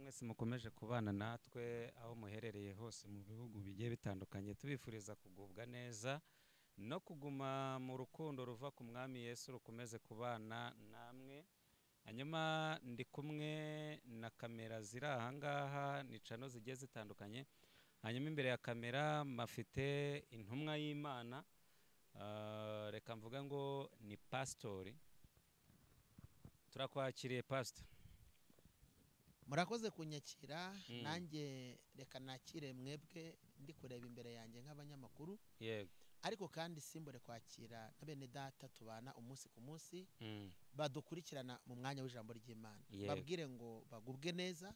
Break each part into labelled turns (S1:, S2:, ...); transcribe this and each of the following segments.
S1: Mwese mukomeje kubana natwe aho muherereye hose mu bihugu bigiye bitandukanye, tubifuriza kugubwa neza no kuguma mu rukundo ruva ku Mwami Yesu rukomeze kubana namwe. Hanyuma ndi kumwe na kamera ziri aha ngaha, ni cano zigiye zitandukanye. Hanyuma imbere ya kamera mafite intumwa y'Imana, reka mvuga ngo ni pasitori. Turakwakiriye pastor.
S2: Murakoze kunyakira. Nanjye reka nakire mwebwe ndi kureba imbere yanjye nk'abanyamakuru.
S1: Yego.
S2: Ariko kandi simbore kwakira na bene data tubana umunsi ku munsi, badukurikirana mu mwanya w'ijambo ry'Imana. Babwire ngo bagubwe neza,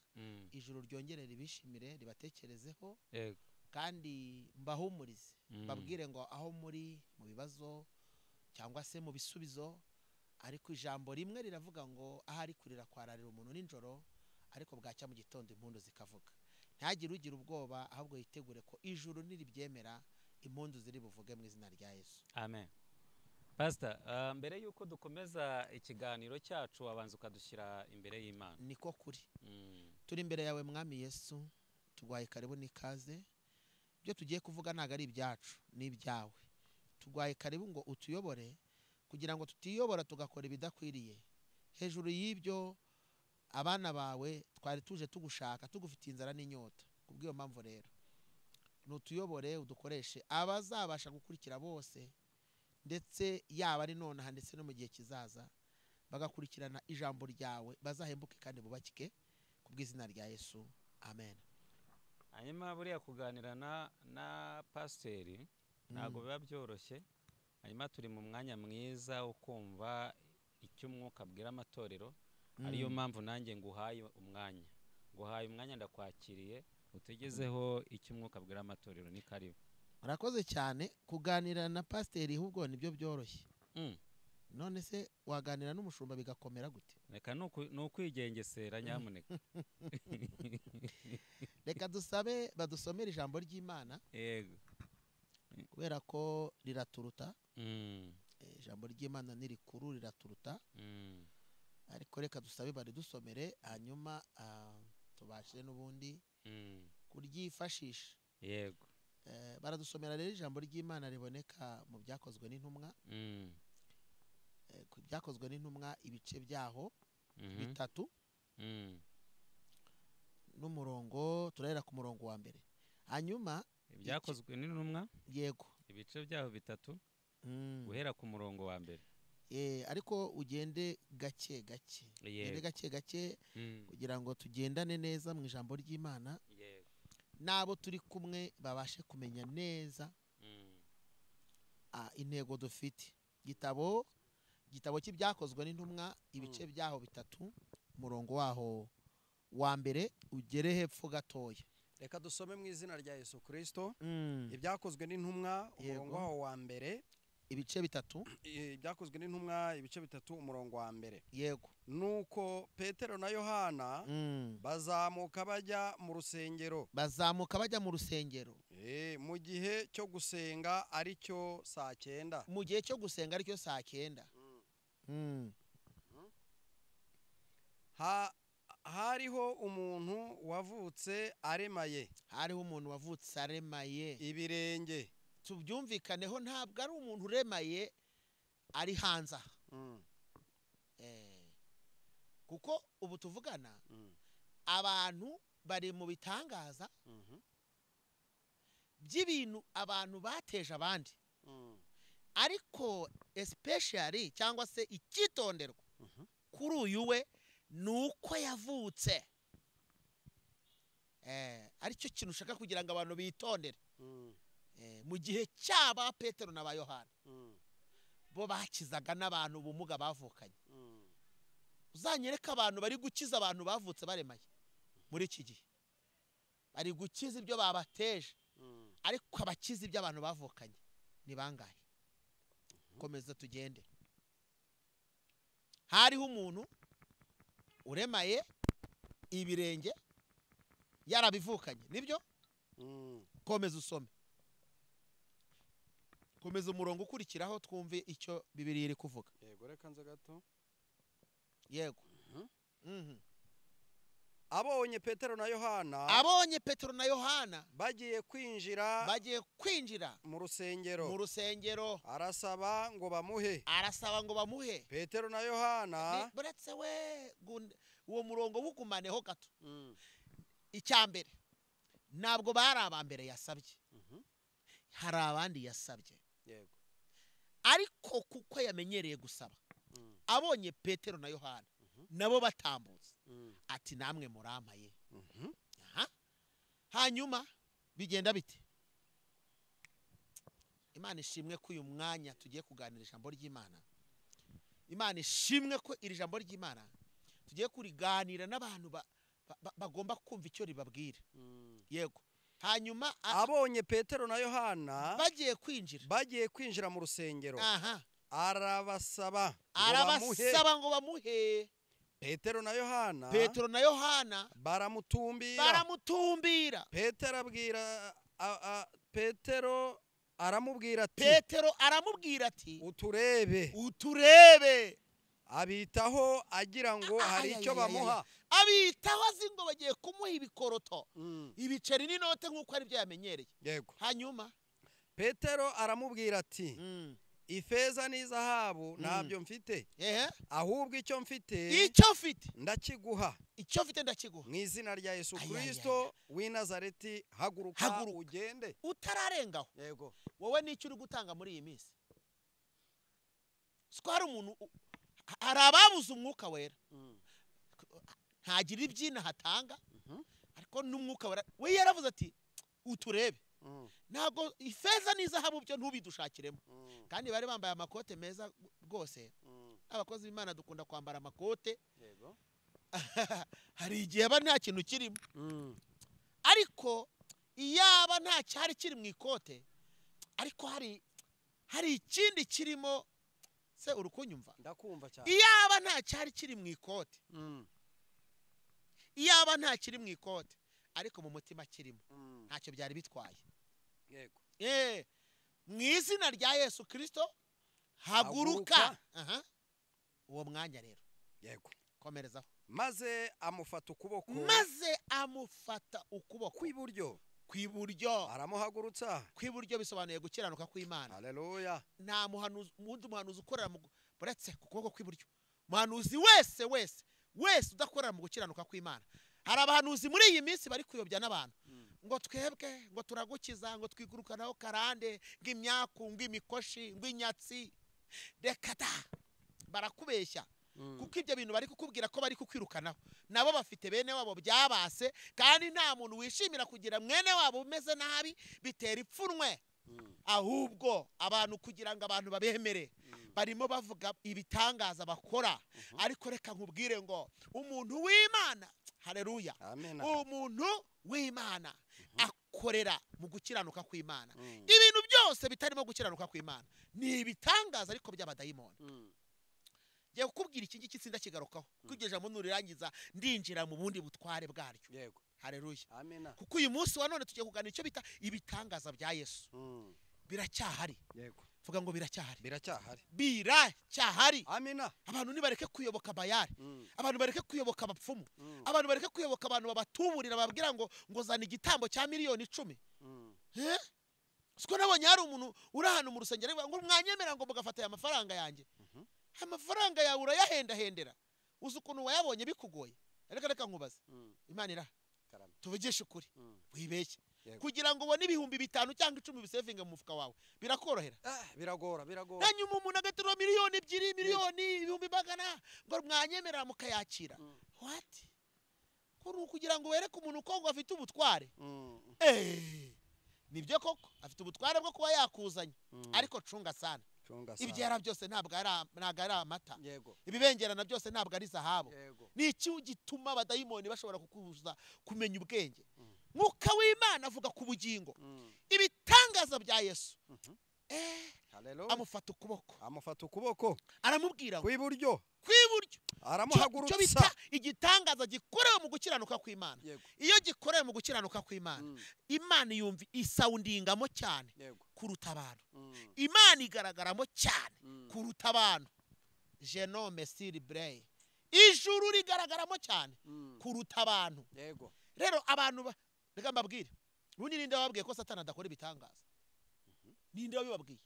S2: ijuru ryongere ribishimire, ribatekerezeho.
S1: Yego.
S2: Kandi mbahumurize, babwire ngo aho muri mu bibazo cyangwa se mu bisubizo, ariko ijambo rimwe riravuga ngo ahari kurira kwararira umuntu nijoro, ariko bwacya mu gitondo impundu zikavuga. Ntihagire ugira ubwoba, ahubwo yitegure ko ijuru niribyemera impundu ziri buvuge mu izina rya Yesu.
S1: Amen. Pastor, mbere yuko dukomeza ikiganiro cyacu wabanza ukadushyira imbere y'Imana.
S2: Niko kuri. Turi imbere yawe Mwami Yesu, tugwaye karibu n'ikaze. Ibyo tugiye kuvuga ntago ari ibyacu, ni ibyawe. Tugwaye karibu ngo utuyobore, kugira ngo tutiyobora tugakora ibidakwiriye. Hejuru y'ibyo abana bawe twari tuje tugushaka, tugufitiye inzara n'inyota. Kubw'iyo mpamvu rero nutuyobore, udukoreshe abazabasha gukurikira bose, ndetse yaba ari nonaha ndetse no mu gihe kizaza, bagakurikirana ijambo ryawe, bazahembuke kandi bubakike kubw'izina rya Yesu. Amen.
S1: Hanyuma buriya kuganira na pasiteri ntabwo biba byoroshye. Hanyuma turi mu mwanya mwiza wo kumva icyo umwuka abwira amatorero. Ariyo mpamvu nanjye nguhaye umwanya, nguhaye umwanya, ndakwakiriye utugezeho icyo umwuka abwira amatorero. Ni karibu.
S2: Murakoze cyane. Kuganira na pasiteri ahubwo nibyo byoroshye. None se waganira n'umushumba bigakomera gute?
S1: Reka ni ukwigengesera nyamuneka.
S2: Reka dusabe badusomere ijambo ry'Imana.
S1: Yego.
S2: Kubera ko riraturuta. Ijambo ry'Imana ni rikuru, riraturuta. Ariko reka dusabe baridusomere, hanyuma tubashe n'ubundi kuryifashisha.
S1: Yego.
S2: Baradusomera rero ijambo ry'Imana riboneka mu byakozwe n'intumwa. Ku byakozwe n'intumwa ibice byaho bitatu n'umurongo, turahera ku murongo wa mbere. Hanyuma
S1: ibyakozwe n'intumwa,
S2: yego,
S1: ibice byaho bitatu guhera ku murongo wa mbere.
S2: Ariko ugende gake gake, ugende gake gake kugira ngo tugendane neza mu ijambo ry'Imana.
S1: Yego.
S2: Nabo turi kumwe babashe kumenya neza intego dufite. Gitabo cy'ibyakozwe n'intumwa ibice byaho bitatu, umurongo waho wa mbere ugere hepfo gatoya.
S3: Reka dusome mu izina rya Yesu Kristo. Ibyakozwe n'intumwa umurongo waho wa mbere,
S2: ibice bitatu.
S3: Ibyakozwe n'intumwa ibice bitatu umurongo wa mbere.
S2: Yego.
S3: Nuko Petero na Yohana bazamuka bajya mu rusengero.
S2: Bazamuka bajya mu rusengero.
S3: Mu gihe cyo gusenga ari cyo saa 9.
S2: Mu gihe cyo gusenga ari cyo saa 9.
S3: Hariho umuntu wavutse aremaye.
S2: Hariho umuntu wavutse aremaye
S3: ibirenge.
S2: Tubyumvikaneho, ntabwo ari umuntu uremaye ari hanze aha. Kuko ubu tuvugana abantu bari mu bitangaza by'ibintu abantu bateje abandi. Ariko especially cyangwa se icyitonderwa kuri uyu we nuko yavutse. Aricyo kintu ushaka kugira ngo abantu bitondere. Mu gihe cyaba Petero na ba Yohana, bo bakizaga n'abantu ubumuga bavukanye. Uzanyereka abantu bari gukiza abantu bavutse baremaye muri iki gihe, bari gukiza ibyo babateje, ariko abakiza ibyo abantu bavukanye ni bangahe? Komeza tugende. Hariho umuntu uremaye ibirenge yarabivukanye, nibyo? Komeza usome. Komeza umurongo ukurikiraho twumve icyo Bibiliya iri kuvuga.
S3: Yego, reka nze gato.
S2: Yego.
S3: Abonye Petero na Yohana,
S2: abonye Petero na Yohana
S3: bagiye kwinjira,
S2: bagiye kwinjira
S3: mu rusengero,
S2: mu rusengero,
S3: arasaba ngo bamuhe,
S2: arasaba ngo bamuhe.
S3: Petero na Yohana,
S2: buretse we uwo murongo wugumaneho gato. Icyambere, ntabwo bari abambere yasabye, hari abandi yasabye.
S3: Yego.
S2: Ariko kuko yamenyereye gusaba, abonye Petero na Yohana nabo batambutse, ati namwe murampaye. Hanyuma bigenda bite? Imana ishimwe ko uyu mwanya tugiye kuganira ijambo ry'Imana. Imana ishimwe ko iri jambo ry'Imana tugiye kuriganira n'abantu bagomba kumva icyo ribabwira. Yego. Hanyuma
S3: abonye Petero na Yohana
S2: bagiye kwinjira,
S3: bagiye kwinjira mu rusengero, arabasaba,
S2: arabasaba ngo bamuhe.
S3: Petero na Yohana,
S2: Petero na Yohana
S3: baramutumbira,
S2: baramutumbira.
S3: Petero abwira Petero aramubwira ati,
S2: Petero aramubwira ati,
S3: uturebe,
S2: uturebe.
S3: Abitaho agira ngo hari icyo bamuha,
S2: abitaho azi ngo bagiye kumuha ibikoroto, ibiceri n'inote nk'uko ari byo yamenyereye.
S3: Yego.
S2: Hanyuma
S3: Petero aramubwira ati, ifeza n'izahabu ntabyo mfite, ahubwo icyo mfite,
S2: icyo mfite
S3: ndakiguha,
S2: icyo mfite ndakiguha,
S3: mu izina rya Yesu Kristo w'i Nazareti, haguruka ugende.
S2: Utararengaho.
S3: Yego.
S2: Wowe n'icyo uri gutanga muri iyi minsi? Siko hari umuntu, hari ababuze umwuka wera, ntagira ibyina hatanga, ariko n'umwuka wera we yaravuze ati uturebe. Ntabwo ifeza n'izahabu byo ntubidushakiremo. Kandi bari bambaye amakote meza rwose. Abakozi b'Imana dukunda kwambara amakote.
S3: Yego.
S2: Hari igihe aba nta kintu kirimo, ariko iyaba nta cyari kiri mu ikote, ariko hari ikindi kirimo. Se uri kunyumva?
S3: Ndakumva cyane.
S2: Iyaba nta cyari kiri mu ikote, iyaba nta kiri mu ikote, ariko mu mutima kirimo, ntacyo byari bitwaye.
S3: Yego.
S2: Mu izina rya Yesu Kristo haguruka. Uwo mwanya rero.
S3: Yego.
S2: Komerezaho.
S3: Maze amufata ukuboko,
S2: maze amufata ukuboko
S3: kw'iburyo,
S2: kw'iburyo
S3: aramuhagurutsa.
S2: Kw'iburyo bisobanuye gukiranuka kw'Imana.
S3: Haleluya.
S2: Nta muhanuzi, undi muhanuzi ukorera mu buretse ku kuboko kw'iburyo. Muhanuzi wese wese wese udakorera mu gukiranuka kw'Imana. Hari abahanuzi muri iyi minsi bari kuyobya n'abantu, ngo twebwe ngo turagukiza, ngo twigurukanaho karande, ngo imyaku, ngo imikoshi, ngo inyatsi. Reka da, barakubeshya. Kuko ibyo bintu bari kukubwira ko bari kukwirukanaho, nabo bafite bene wabo byabase, kandi nta muntu wishimira kugira mwene wabo umeze nabi, bitera ipfunwe. Ahubwo abantu kugira ngo abantu babemere, barimo bavuga ibitangaza bakora. Ariko reka nkubwire ngo umuntu w'Imana, haleluya, umuntu w'Imana akorera mu gukiranuka kw'Imana. Ibintu byose bitarimo gukiranuka kw'Imana ni ibitangaza ariko by'abadayimoni. Ngiye kukubwira iki ngiki sindakigarukaho, kuko iryo jambo nurirangiza ndinjira mu bundi butware bwaryo.
S3: Yego.
S2: Haleluya.
S3: Amina.
S2: Kuko uyu munsi wa none tugiye kuganira icyo bita ibitangaza bya Yesu. Biracyahari.
S3: Yego.
S2: Vuga ngo biracyahari.
S3: Biracyahari.
S2: Biracyahari.
S3: Amina.
S2: Abantu nibareke kuyoboka bayari. Abantu bareke kuyoboka abapfumu. Abantu bareke kuyoboka abantu babatuburira babwira ngo ngo zana igitambo cya miliyoni 10. Siko nabonye hari umuntu uri ahantu mu rusengero ngo mwanyemera ngo mugafata aya mafaranga yanjye. Amafaranga yawe urayahendahendera. Uzi ukuntu wayabonye bikugoye. Reka reka nkubaze. Imana ira. Tuvugishe ukuri. Wibeshye. Kugira ngo ubone ibihumbi 5 cyangwa 10 bisevinga mu mufuka wawe birakorohera.
S3: Biragora, biragora.
S2: Hanyuma umuntu agaterura miliyoni 2, miliyoni 100,000 ngo mwanyemera mukayakira. What? Kuri kugira ngo wereke umuntu ko ngo afite ubutware. Nibyo koko afite ubutware bwo kuba yakuzanye, ariko cunga sana. Ibyera byose ntabwo ari amata. Ibibengerana byose ntabwo ari zahabu. Ni iki gituma abadayimoni bashobora kukubuza kumenya ubwenge? Mwuka w'Imana avuga ku bugingo. Ibitangaza bya Yesu. Amufata ukuboko,
S3: amufata ukuboko,
S2: aramubwira ngo
S3: kw'iburyo,
S2: kw'iburyo
S3: aramuhagurutsa.
S2: Cyo bita igitangaza gikorewe mu gukiranuka kw'Imana. Iyo gikorewe mu gukiranuka kw'Imana, Imana yumva isawundingamo cyane kuruta abantu. Imana igaragaramo cyane kuruta abantu. Genome Sir Bray. Ijuru rigaragaramo cyane kuruta abantu.
S3: Yego.
S2: Rero abantu reka mbabwire, ubundi ninde wababwiye ko Satani adakora ibitangaza? Ninde wabibabwiye?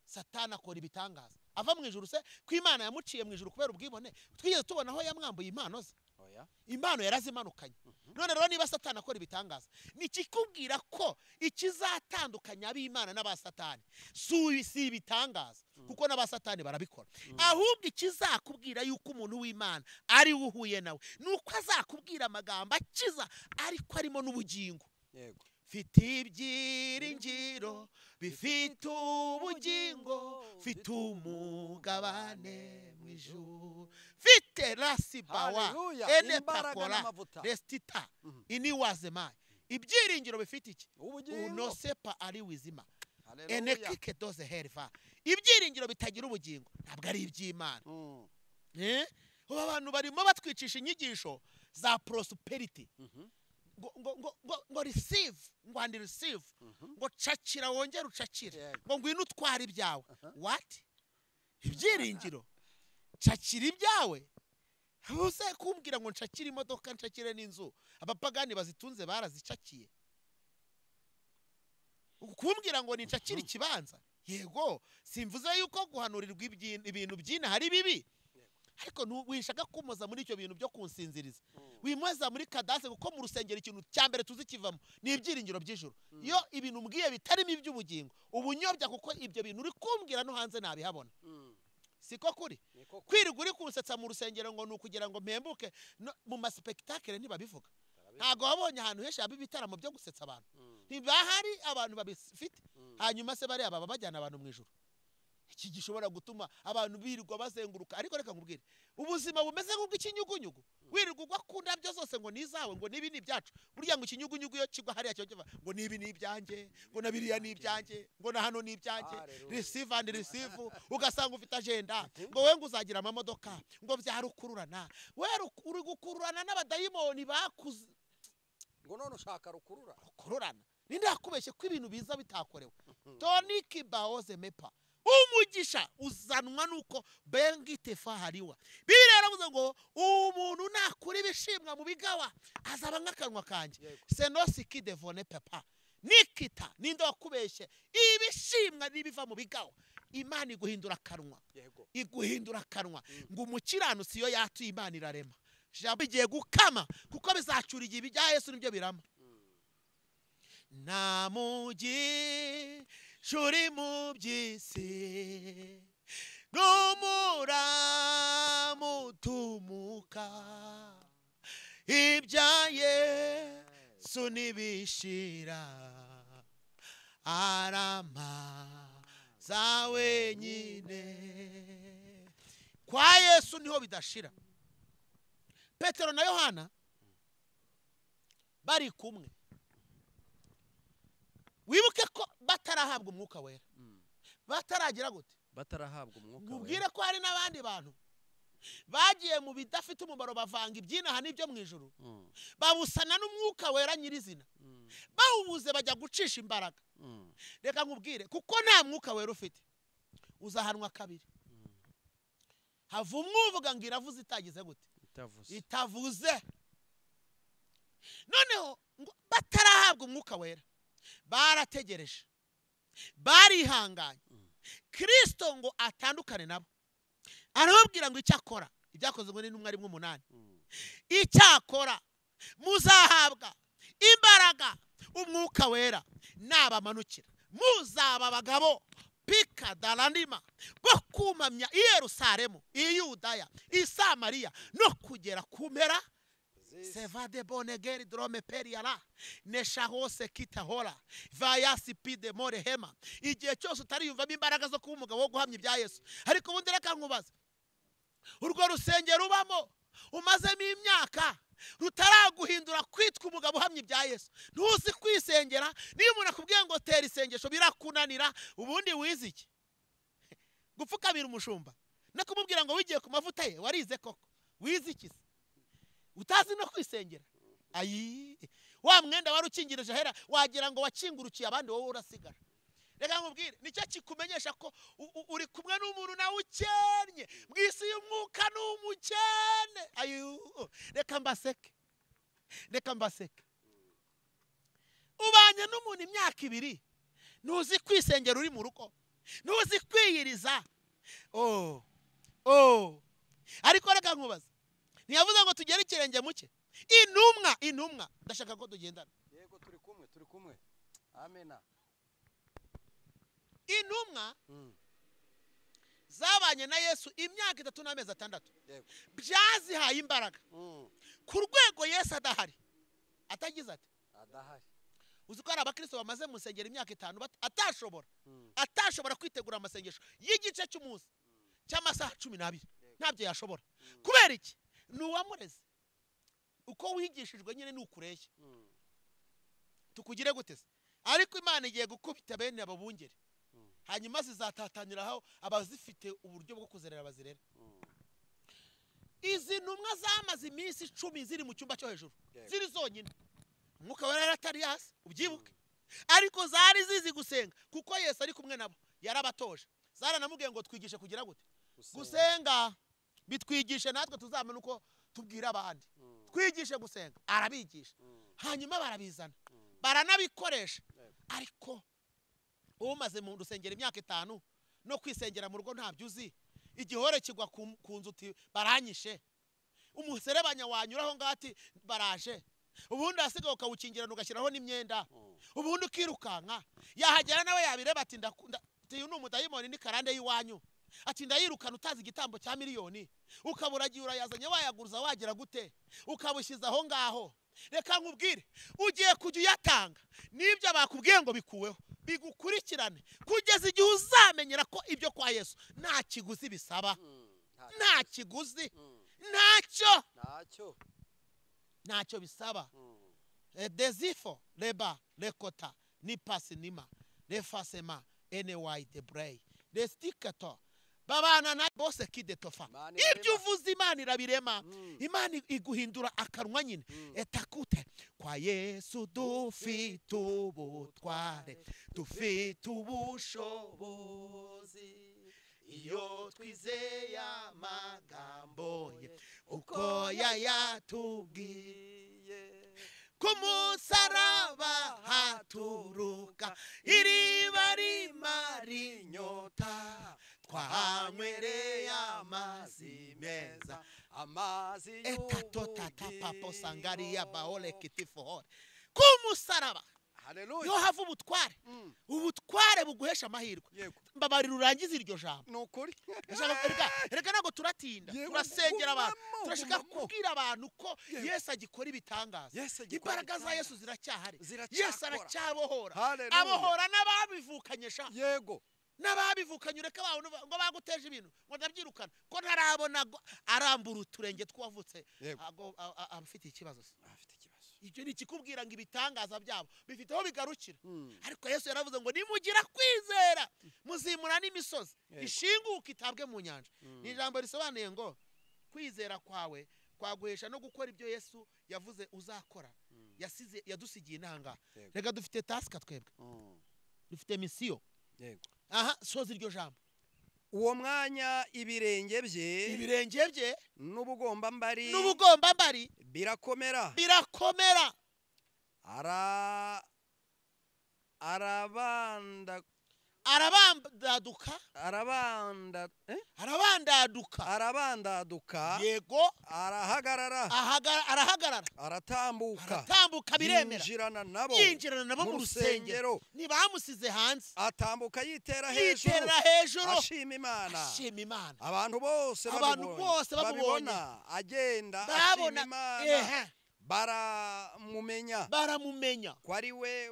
S2: Satani akora ibitangaza ava mu ijuru se ko Imana yamuciye mu ijuru kubera ubwibone? Twigeze tubona aho yamwambuye impano ze?
S3: Oya.
S2: Impano yarazimanukanye. None rero niba Satani akora ibitangaza, nikikubwira ko ikizatandukanya ab'Imana n'abasatani si ibitangaza, kuko n'abasatani barabikora. Ahubwo ikizakubwira yuko umuntu w'Imana ari we uhuye nawe, nuko azakubwira amagambo akiza ariko arimo n'ubugingo.
S3: Yego.
S2: Mfite ibyiringiro bifite ubugingo, mfite umugabane mu ijuru, mfite rasibawa ene pakora restita iniwazema. Ibyiringiro bifite iki? Unosepa ari wizima ene kike doze herva. Ibyiringiro bitagira ubugingo ntabwo ari iby'Imana. Ubu abantu barimo batwicisha inyigisho za prosperity. Ngo receive, ngo and receive, ngo cakira wongere ucakire, ngo ngwino utware ibyawe. What? Ibyiringiro cakira ibyawe? Uze kumbwira ngo ncakire imodoka, ncakire n'inzu, abapagani bazitunze barazicakiye. Kumbwira ngo nicakire ikibanza? Yego, simvuze yuko guhanurirwa ibintu byina hari bibi, ariko wishaka kumoza muri icyo bintu byo kunsinziriza. Wimoza muri kadase, kuko mu rusengero ikintu cya mbere tuzi kivamo ni ibyiringiro by'ijuru. Iyo ibintu mbwiye bitarimo iby'ubugingo, ubunyobya, kuko ibyo bintu uri kumbwira no hanze nabihabona. Siko kuri kwirirwa uri kunsetsa mu rusengero ngo ni ukugira ngo mpembuke mu maspectacle ntibabivuga. Ntago wabonye ahantu henshi haba ibitaramo byo gusetsa abantu, ntibahari abantu babifite. Hanyuma se bariya baba bajyana abantu mu ijuru. Iki gishobora gutuma abantu birirwa bazenguruka. Ariko reka nkubwire, ubuzima bumeze nk'ubw'ikinyugunyugu, wirirwa ugwa ku ndabyo zose ngo nizawe, ngo nibi ni ibyacu. Burya ngo ikinyugunyugu iyo kigwa hariya cyo kiva ngo nibi ni ibyanjye, ngo na biriya ni ibyanjye, ngo na hano ni ibyanjye. Receive and receive, ugasanga ufite agenda ngo we ngo uzagira amamodoka, ngo byarukururana. We uri gukururana n'abadayimoni bakuze,
S3: ngo none ushaka rukurura
S2: rukururana. Ninde yakubeshye ko ibintu biza bitakorewe? Toniki baoze mepa. Umugisha uzanwa nuko bengitefa hariwa. Bibiliya yaravuze ngo umuntu nakura ibishimwa mu bigawa azaba nk'akanwa kanjye. Senosi kidevone papa nikita. Ninde wakubeshye ibishimwa nibiva mu bigawa? Imana iguhindura akanwa, iguhindura akanwa. Ngo umukiranutsi iyo yatuye Imana irarema. Jambo igiye gukama kuko bizacura igihe ibya Yesu nibyo birama. Namugi shuri mu by'isi n'umuramutumuka, ibya Yesu ntibishira, aramaza wenyine. Kwa Yesu niho bidashira. Petero na Yohana bari kumwe. Wibuke ko batarahabwa umwuka wera. Bataragira gute?
S3: Batarahabwa umwuka wera.
S2: Mubwire ko hari n'abandi bantu bagiye mu bidafite umumaro, bavanga ibyinaha n'ibyo mu ijuru, babusana n'umwuka wera nyirizina, bawubuze bajya gucisha imbaraga. Reka nkubwire, kuko nta mwuka wera ufite uzahanwa kabiri. Hava umwuvuga ngo iravuze itagize gute? Itavuze. Noneho batarahabwa umwuka wera barategereje, barihanganye. Kristo ngo atandukane nabo, arababwira ngo icyakora, ibyakozwe n'intumwa rimwe 8, icyakora muzahabwa imbaraga umwuka wera nabamanukira, muzaba abagabo pika dalandima bo kumamya i Yerusalemu, i Yudaya, i Samariya no kugera ku mpera. Seva de bonegeri drome periara neshahose kitahora vayasi pide more hema. Igihe cyose utariyumvamo imbaraga zo kuba umugabo wo guhamya ibya Yesu. Ariko ubundi reka nkubaze, urwo rusengero ubamo umazemo imyaka rutaraguhindura kwitwa umugabo uhamya ibya Yesu, ntuzi kwisengera. Niyo umuntu akubwiye ngo tera isengesho birakunanira, ubundi wize iki? Gupfukamira umushumba no kumubwira ngo wigiye ku mavuta ye, warize koko? Wize iki se? Utazi no kwisengera? Ayi, wa mwenda wari ukingirije ahera wagira ngo wakingurukiye abandi, wowe urasigara. Reka nkubwire, nicyo kikumenyesha ko uri kumwe n'umuntu nawe ukennye mu isi y'umwuka, ni umukene. Reka mbaseke, reka mbaseke. Ubanye n'umuntu imyaka 2, ntuzi kwisengera uri mu rugo, ntuzi kwiyiriza. Ariko reka nkubaze, ntiyavuze ngo tugere ikirenge muke. Intumwa ndashaka ko tugendana.
S3: Yego, turi kumwe, turi kumwe. Amena.
S2: Intumwa zabanye na Yesu imyaka 3 n'amezi 6, byazihaye imbaraga ku rwego Yesu adahari. Atagize ati
S3: adahari.
S2: Uzi ko hari abakristo bamaze mu rusengero imyaka 5 atashobora kwitegura amasengesho y'igice cy'umunsi cy'amasaha 12, ntabyo yashobora. Kubera iki? Ni uwamureze. Uko wigishijwe nyine ni ukureshya. Tukugire gute se? Ariko Imana igiye gukubita bene abo bungeri, hanyuma zizatataniraho abazifite uburyo bwo kuzerera bazirera. Izi ntumwa zamaze iminsi 10 ziri mu cyumba cyo hejuru, ziri zonyine. Umwuka wera atari hasi, ubyibuke. Ariko zari zizi gusenga kuko Yesu ari kumwe nabo, yarabatoje. Zaranamubwiye ngo twigishe kugira gute? Gusenga. Bitwigishe natwe tuzamenya uko tubwira abandi. Twigishe gusenga, arabigisha. Hanyuma barabizana, baranabikoresha. Ariko umaze mu rusengero imyaka 5 no kwisengera mu rugo ntabyo uzi, igihore kigwa ku nzu uti baranyishe, umuserebanya wanyuraho ngati baraje, ubundi asigaye ukawukingirana ugashyiraho n'imyenda, ubundi ukirukanka. Yahagera nawe yabireba ati uyu ni umudayimoni, ni karande y'iwanyu. Ati ndayirukana utazi igitambo cya miliyoni, ukaburagiye urayazanye wayaguruza wagira gute, ukabushyiza aho ngaho. Reka nkubwire, ugiye kujya uyatanga n'ibyo bakubwiye ngo bikuweho bigukurikirane kugeza igihe uzamenyera ko ibyo kwa Yesu nta kiguzi bisaba. Nta kiguzi, ntacyo, ntacyo bisaba. Dezifo reba rekota ni pasinima refasema ny debrey destikato babana na bose kidetofa. Ibyo uvuze Imana irabirema. Imana iguhindura akanwa nyine. Etakute kwa Yesu dufite ubutware, dufite ubushobozi, iyo twizeye amagambo ye uko yayatubwiye. Ku musaraba haturuka iriba rimara inyota, twanywereye amazi meza,
S3: amazi
S2: etatotata sangariya baole kitifohore. Ku musaraba yo hava ubutware, ubutware buguhesha amahirwe. Mbabarira urangize iryo jambo.
S3: Nukuri.
S2: Reka ntabwo turatinda, turasengera abantu, turashaka kubwira abantu ko Yesu agikora ibitangaza. Imbaraga za Yesu ziracyahari, Yesu aracyabohora, abohora n'ababivukanye sha.
S3: Yego,
S2: n'ababivukanye ureka abantu ngo baguteje ibintu ngo ndabyirukana ko ntarabona arambura uturenge twavutse afite ikibazo.
S3: Afite ikibazo.
S2: Ibyo ni ikikubwira ngo ibitangaza byabo bifite aho bigarukira. Ariko Yesu yaravuze ngo nimugira kwizera muzimura n'imisozi ishinguka itabwe mu nyanja. Ni ijambo risobanuye ngo kwizera kwawe kwaguhesha no gukora ibyo Yesu yavuze uzakora. Yasize yadusigiye intanga. Reka dufite task twebwe, dufite misiyo. Aha, soza iryo jambo.
S3: Uwo mwanya ibirenge bye,
S2: ibirenge bye
S3: n'ubugombambari,
S2: n'ubugombambari
S3: birakomera,
S2: birakomera. Arabandaduka, arabandaduka,
S3: arabandaduka.
S2: Yego,
S3: arahagarara,
S2: arahagarara,
S3: aratambuka,
S2: aratambuka, biremera.
S3: Yinjirana nabo,
S2: yinjirana nabo mu rusengero. Ntibamusize hanze,
S3: atambuka yitera hejuru,
S2: yitera hejuru,
S3: ashima Imana,
S2: ashima Imana.
S3: Abantu bose babibona agenda ashima Imana, baramumenya,
S2: baramumenya
S3: ko ari we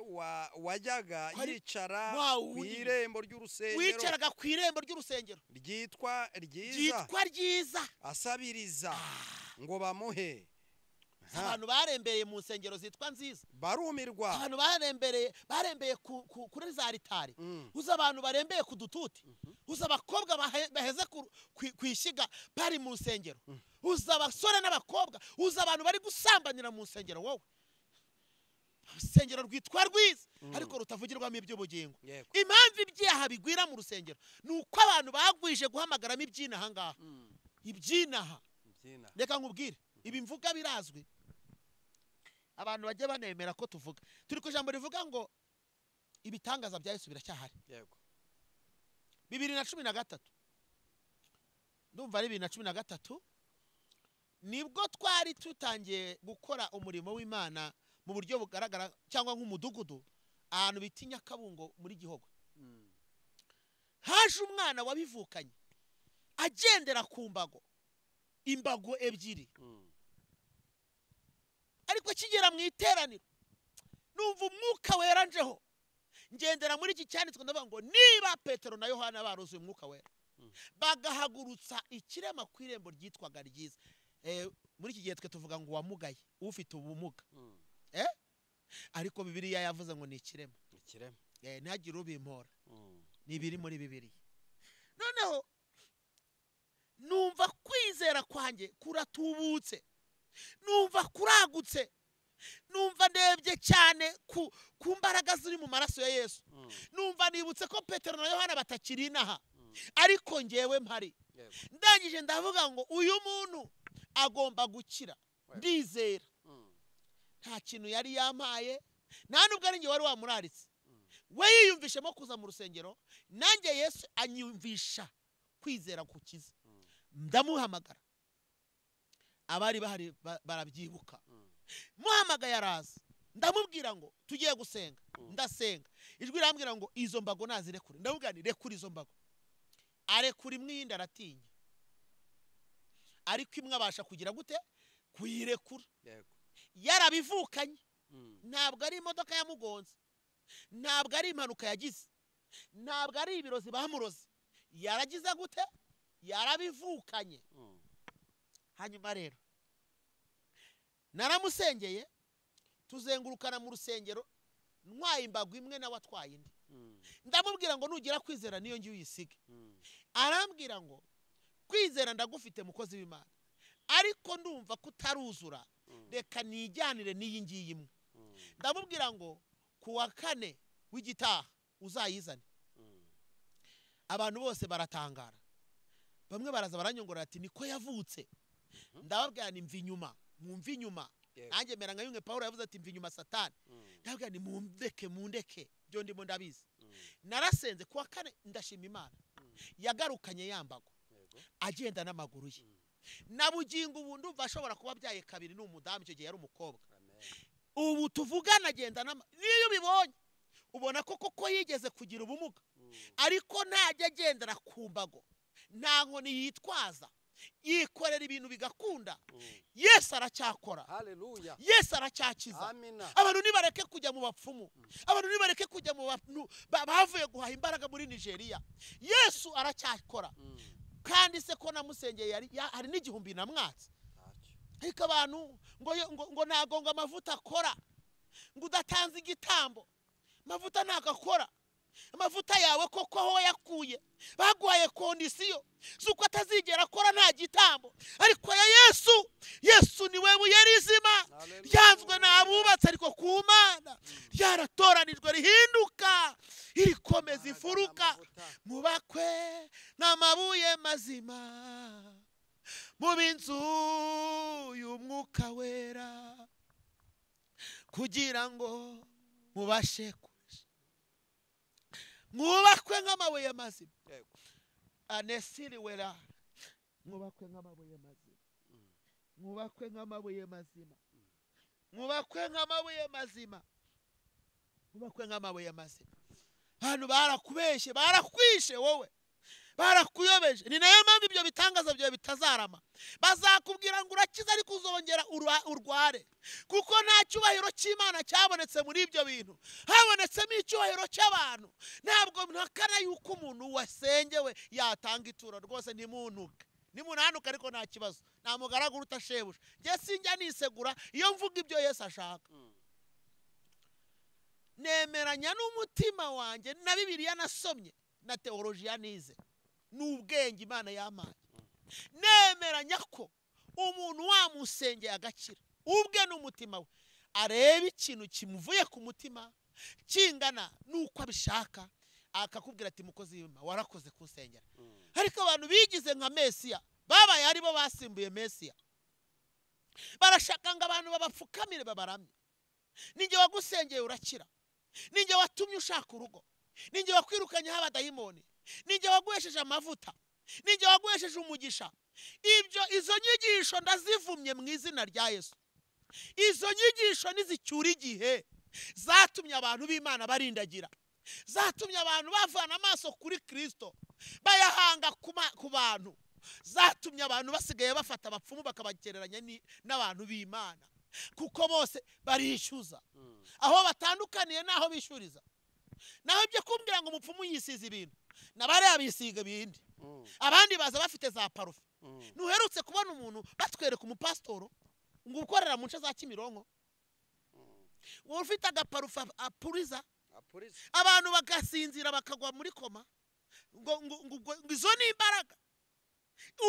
S3: wajyaga yicara ku irembo ry'urusengero,
S2: wicaraga ku irembo ry'urusengero
S3: ryitwa ryiza,
S2: ryitwa ryiza,
S3: asabiriza ngo bamuhe.
S2: Abantu barembereye mu nsengero zitwa nziza
S3: barumirwa.
S2: Abantu barembeye kuri za ritari. Uza abantu barembeye ku dututi, uza abakobwa baheze ku ishyiga bari mu nsengero, uza abasore n'abakobwa, uza abantu bari gusambanira mu nsengero. Wowe Urusengero rwitwa rwiza ariko rutavugirwamo iby'ubugingo. Impamvu ibyaha bigwira mu rusengero ni uko abantu bagwije guhamagaramo ibyinaha ngaha. Ibyinaha. Reka nkubwire, ibi mvuga birazwi, abantu bajye banemera ko tuvuga. Turi ku ijambo rivuga ngo ibitangaza bya Yesu biracyahari.
S3: Yego.
S2: 2013, ndumva ari 2013, nibwo twari tutangiye gukora umurimo w'Imana mu buryo bugaragara cyangwa nk'umudugudu, ahantu bita Nyakabungo muri Gihogwe. Haje umwana wabivukanye agendera ku mbago, imbago ebyiri. Ariko kigera mu iteraniro numva umwuka wera njeho, ngendera muri iki cyanditswe ndavuga ngo niba Petero na Yohana baruzuye umwuka wera bagahagurutsa ikirema ku irembo ryitwaga ryiza. Muri iki gihe twe tuvuga ngo wamugaye, ufite ubumuga. Ariko Bibiliya yavuze ngo ni ikirema.
S3: Ikirema.
S2: Ntihagire ubimpora. Ni ibiri muri Bibiliya. Noneho numva kwizera kwanjye kuratubutse, numva kuragutse, numva ndebye cyane ku mbaraga ziri mu maraso ya Yesu. Numva nibutse ko Petero na Yohana batakiri inaha, ariko ngewe mpari. Ndangije ndavuga ngo uyu muntu agomba gukira, ndizera. Nta kintu yari yampaye, nta nubwo ari nge wari wamuraritse. We yiyumvishemo kuza mu rusengero, nanjye Yesu anyumvisha kwizera kukiza. Ndamuhamagara, abari bahari barabyibuka. Muhamagaye araza, ndamubwira ngo tugiye gusenga. Ndasenga, ijwi rirambwira ngo izo mbago nazirekure. Ndamubwira nti rekura izo mbago. Arekura imwe, iyindi aratinya, ariko imwe abasha kugira gute? Kuyirekura. Yarabivukanye. Ntabwo ari imodoka yamugonze, ntabwo ari impanuka yagize, ntabwo ari ibirozi bamuroze. Yaragize gute? Yarabivukanye. Hanyuma rero naramusengeye, tuzengurukana mu rusengero, ntwaye imbago imwe nawe atwaye indi. Ndamubwira ngo nugira kwizera niyo ngiye uyisige. Arambwira ngo kwizera ndagufite mukozi w'Imana, ariko ndumva kutaruzura, reka nijyanire n'iyi ngiyi imwe. Ndamubwira ngo ku wa kane w'igitaha uzayizane. Abantu bose baratangara, bamwe baraza baranyongora ati niko yavutse. Ndababwira ni mva inyuma, mwumva inyuma. Nanjye mera nka yumwe Paulo yavuze ati mva inyuma Satani. Ndababwira ni mundeke, mundeke, byo ndimo ndabizi. Narasenze ku wa kane, ndashima Imana, yagarukanye yambago agenda n'amaguru ye. Na bugingo ubu ndumva ashobora kuba abyaye kabiri, ni umudamu, icyo gihe yari umukobwa. Ubu tuvugana agenda, niyo ubibonye ubona ko koko yigeze kugira ubumuga, ariko ntajya agendera ku mbago, nta nkoni yitwaza, yikorera ibintu bigakunda. Yesu aracyakora.
S3: Haleluya.
S2: Yesu aracyakiza. Abantu nibareke kujya mu bapfumu, abantu nibareke kujya mu bantu bavuye guhaha imbaraga muri Nigeria. Yesu aracyakora. Kandi se ko namusengeye hari n'igihumbi namwatse. Ariko abantu ngo ntago ngo amavuta akora, ngo udatanze igitambo, amavuta ntago akora. Amavuta yawe koko aho yakuye baguhaye kondisiyo z'uko atazigera akora nta gitambo, ariko ya Yesu, Yesu niwe buye rizima ryanzwe n'abubatsi, ariko ku Mana ryaratoranijwe rihinduka irikomeza imfuruka. Mubakwe n'amabuye mazima, mu b'inzu y'umwuka wera, kugira ngo mubashe mwubakwe nk'amabuye mazima. Anesiri wera, mwubakwe nk'amabuye mazima, mwubakwe nk'amabuye mazima, mwubakwe nk'amabuye mazima, mwubakwe nk'amabuye mazima. Abantu barakubeshye, barakwishe wowe, barakuyobeje. Ni nayo mpamvu ibyo bitangaza byawe bitazarama. Bazakubwira ngo urakiza, ariko uzongera urware, kuko nta cyubahiro cy'Imana cyabonetse muri ibyo bintu. Habonetsemo icyubahiro cy'abantu. Ntabwo mpakana yuko umuntu wasengewe yatanga ituro, rwose ntimuntuke, nimunanuka, ariko nta kibazo, nta mugaragu uruta shebuja. Njye sinjya nisegura iyo mvuga ibyo Yesu ashaka. Nemeranya n'umutima wanjye na Bibiliya nasomye na teolojiya nize n'ubwenge Imana yampaye. Nemeranya ko umuntu wamusengeye agakira ubwe n'umutima we Arebe ikintu kimuvuye ku mutima kingana nuko abishaka, akakubwira ati mukozi w'Imana warakoze kunsengera. Ariko abantu bigize nka Mesiya, babaye aribo basimbuye Mesiya, barashaka ngo abantu babapfukamire babaramye. Ninjye wagusengeye urakira, ninjye watumye ushaka urugo, ninjye wakwirukanyeho abadayimoni, ninjye waguhesheje amavuta, ninjye waguhesheje umugisha. Ibyo izo nyigisho ndazivumye mu izina rya Yesu. Izo nyigisho nizicyura igihe zatumye abantu b'Imana barindagira, zatumye abantu bavana amaso kuri Kristo bayahanga ku bantu, zatumye abantu basigaye bafata abapfumu bakabagereranya n'abantu b'Imana, kuko bose barishyuza. Aho batandukaniye naho bishyuriza. Naho ibyo kumbwira ngo umupfumu yisize ibintu, nabare abisiga ibindi, abandi baza bafite za parufe. Nuherutse kubona umuntu batwereka umupasitoro ngo ukorera mu nce za Kimironko, ufite agaparufe apuriza, abantu bagasinzira bakagwa muri koma, ngo ngo izo ni imbaraga.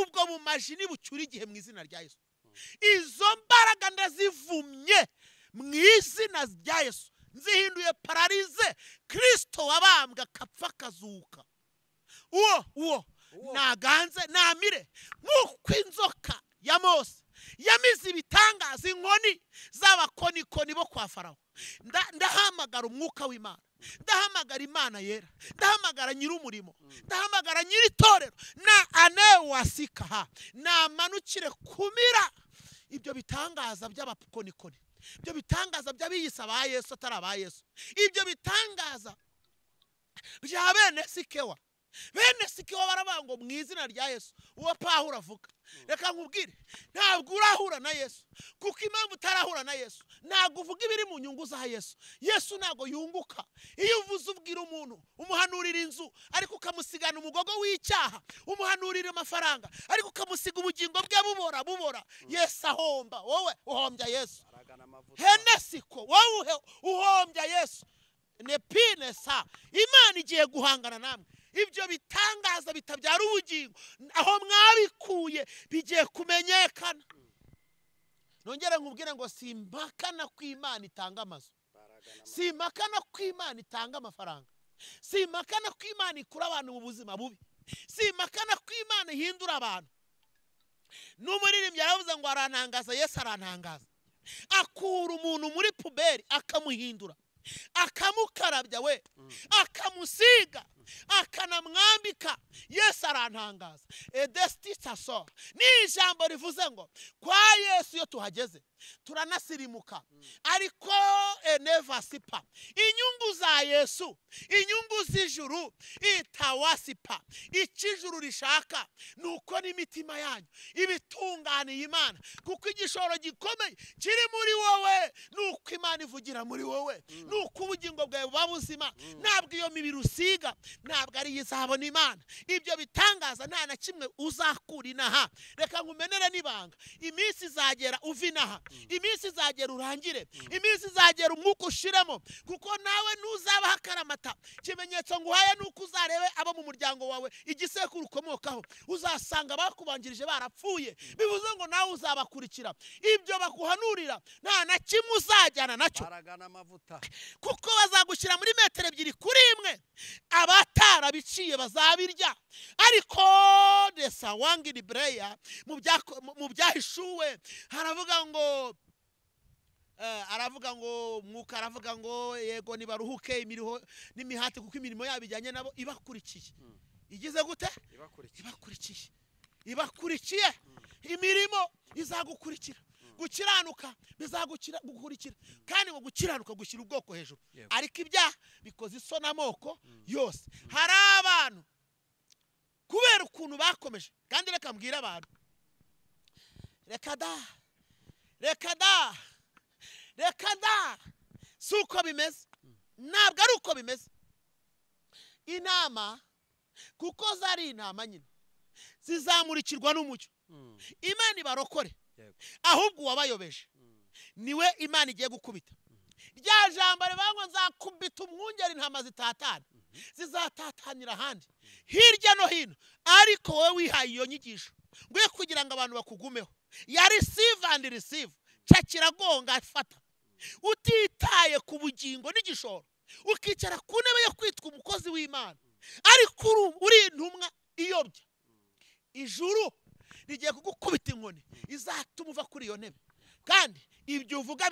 S2: Ubwo bumaji nibucyura igihe mu izina rya Yesu. Izo mbaraga ndazivumye mu izina rya Yesu, nzihinduye pararize. Kristo wabambwa akapfa akazuka, uwo naganze namire nk'uko inzoka ya Mose yamize ibitangaza inkoni z'abakonikoni bo kwa Farawo. Ndahamagara umwuka w'Imana, ndahamagara Imana yera, ndahamagara nyir'umurimo, ndahamagara nyir'itorero na ane wasikaha, namanukire kumira ibyo bitangaza by'abakonikoni, ibyo bitangaza by'abiyisa ba Yesu atari aba Yesu, ibyo bitangaza bya bene Sikewa. Bene Sikewa baravuga ngo mu izina rya Yesu uwo Pawulo avuga. Reka nkubwire, ntabwo urahura na Yesu, kuko impamvu utarahura na Yesu ntabwo uvuga ibiri mu nyungu za Yesu. Yesu ntabwo yunguka. Iyo uvuze ubwira umuntu, umuhanurira inzu ariko ukamusigana umugogo w'icyaha, umuhanurira amafaranga ariko ukamusiga ubugingo bwe bubora bubora, Yesu ahomba, wowe uhombya Yesu. Henesiko, wowe uhombya Yesu. Nepine sa Imana igiye guhangana namwe. Ibyo bitangaza bitabyara ubugingo aho mwabikuye bigiye kumenyekana. Nongere nkubwire ngo simpakana ko Imana itanga amazu, simpakana ko Imana itanga amafaranga, simpakana ko Imana ikura abantu mu buzima bubi, simpakana ko Imana ihindura abantu. N'umuririmbyi yaravuze ngo arantangaza, Yesu arantangaza. Akura umuntu muri puberi akamuhindura, akamukarabya we, akamusiga, akanamwambika. Yesu arantangaza. Edestitaso ni ijambo rivuze ngo kwa Yesu iyo tuhageze turanasirimuka, ariko enevasipa inyungu za Yesu, inyungu z'ijuru itawasipa. Ikijuru rishaka nuko n'imitima yanyu ibitunganiye Imana, kuko igishoro gikomeye kiri muri wowe nuko Imana ivugira muri wowe, nuko ubugingo bwawe buba buzima. Ntabwo iyo mibiri usiga ntabwo ari izabona Imana. Ibyo bitangaza nta na kimwe uzakura inaha. Reka nkumenere n'ibanga, iminsi izagera uva inaha, iminsi izagera urangire, iminsi izagera umwuka ushiremo, kuko nawe ntuzaba hakaramata. Ikimenyetso nguhaye nuko uzarebe abo mu muryango wawe igisekuru ukomokaho, uzasanga bakubanjirije barapfuye, bivuze ngo nawe uzabakurikira. Ibyo bakuhanurira nta na kimwe uzajyana nacyo, kuko bazagushyira muri metero 2 kuri 1. Abatarabiciye bazabirya. Ariko desa wangiri breya mu byahishuwe haravuga ngo aravuga ngo mwuka aravuga ngo yego nibaruhuke imiriho n'imihati, kuko imirimo yabo ijyanye nabo ibakurikiye. Igize gute? Ibakurikiye. Ibakurikiye. Imirimo izagukurikira. Gukiranuka bizagukurikira. Kandi ngo gukiranuka gushyira ubwoko hejuru, ariko ibyaha bikoze isoni amoko yose. Hari abantu kubera ukuntu bakomeje, kandi reka mbwira abantu, reka da, reka da, reka da, si uko bimeze, ntabwo ari uko bimeze. Inama kuko zari inama nyine zizamurikirwa n'umucyo, Imana ibarokore. Ahubwo uwabayobeje niwe Imana igiye gukubita. Rya jambo rivuga ngo nzakubita umwungeri intama zitatana, zizatatanira ahandi hirya no hino. Ariko wowe wihaye iyo nyigisho ngwe kugira ngo abantu bakugumeho, ya receive and receive, cakiragonga fata. Utitaye ku bugingo n'igishoro, ukicara ku ntebe yo kwitwa umukozi w'Imana, ariko uri intumwa iyobya, ijuru rigiye kugukubita inkoni izatuma uva kuri iyo ntebe. Kandi ibyo uvuga